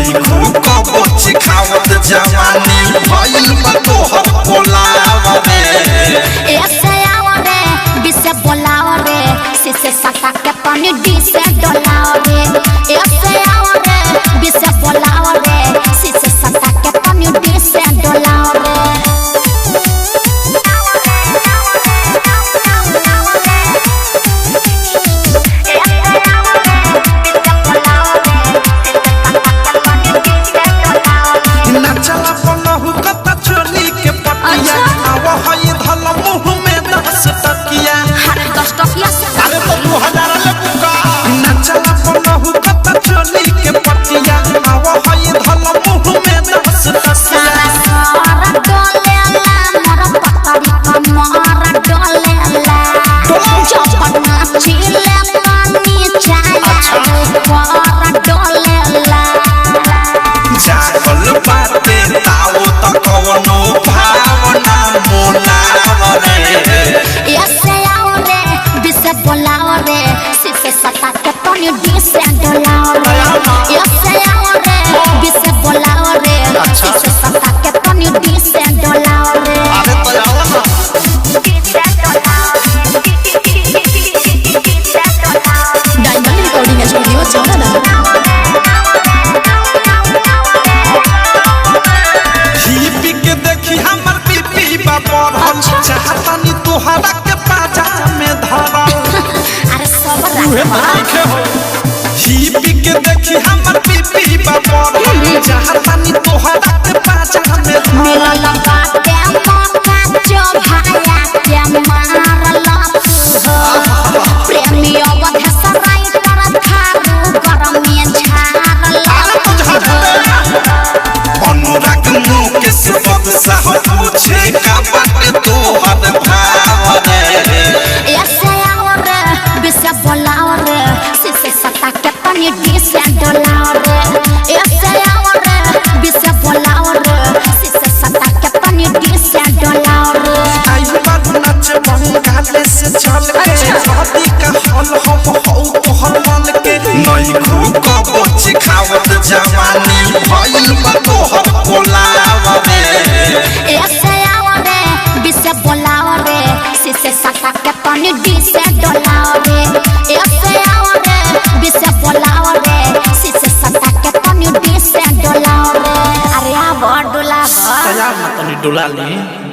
नहीं खूब कबो चिखावत जवानी भइल बा तोहर कोलावा रे। ऐसे आओ रे बिसे बोलाओ रे सिसे सटा के तनी डिसे डोलाओ रे। ऐसे आओ रे बिसे बोलाओ रे सिसे सटा के तनी डिसे डोलाओ रे। नचला पनहु कत चोली के पटिया आव हई धल मुंह में 10 टकिया। हर 10 टकिया से अरे तो 2000 लेबू का। नचला पनहु कत चोली के पटिया आव हई धल मुंह में 10 टकिया। सारा सारा डोलेला मोर पतरी कमर डोलेला जब नाचिले पानी छाया ऊपर डोलेला। जागल बाटे ताओ त कवनो भावना मोलाव रे। ऐसे आओ रे बिसे बोलाओ रे सिसे सटा के तनी डिसे डोलाओ रे। ऐसे आओ रे बिसे बोलाओ रे सिसे सटा के तनी डिसे डोलाओ रे। अरे तो आओ ना। डायमंड रिकॉर्डिंग स्टूडियो छौड़ाना। घी पी के देखी हमर बीपी बा बढ़ल चाहतानी तोहरा के पाजा में धरल। अरे सब उहे देखे हो। घी पी के देखी हमर बीपी बा बढ़ल चाहतानी तोहरा के पाजा में धरल। मिलल बाटे मौका जो भाया के मारल तू हो। प्रेमी अवध सराय तर थारू गरमे झारल तू हो। अनुराग मुकेश बदशाह पूछे का बाटे तोहर भाव रे। ऐसे आओ रे बिसे बोलाओ रे सिसे सटा के तनी डिसे डोलाओ रे। ऐसे आओ रे बिसे बोलाओ रे सिसे सटा के तनी डिसे डोलाओ रे। आई बारू नाच बंगाले से चल के शादी का हल हम हौ तोहर मन के नहीं खूब कबो चिखावत जवानी भइल बा तोहर कोलावा रे। ऐसे आओ रे बिसे बोलाओ रे सिसे सटा के तनी डिसे डोलाओ रे। ऐसे आओ रे बिसे बोलाओ रे सिसे सटा के तनी डिसे डोलाओ रे। अरे आव डोलाओ। तैयार ना तनी डोला ली।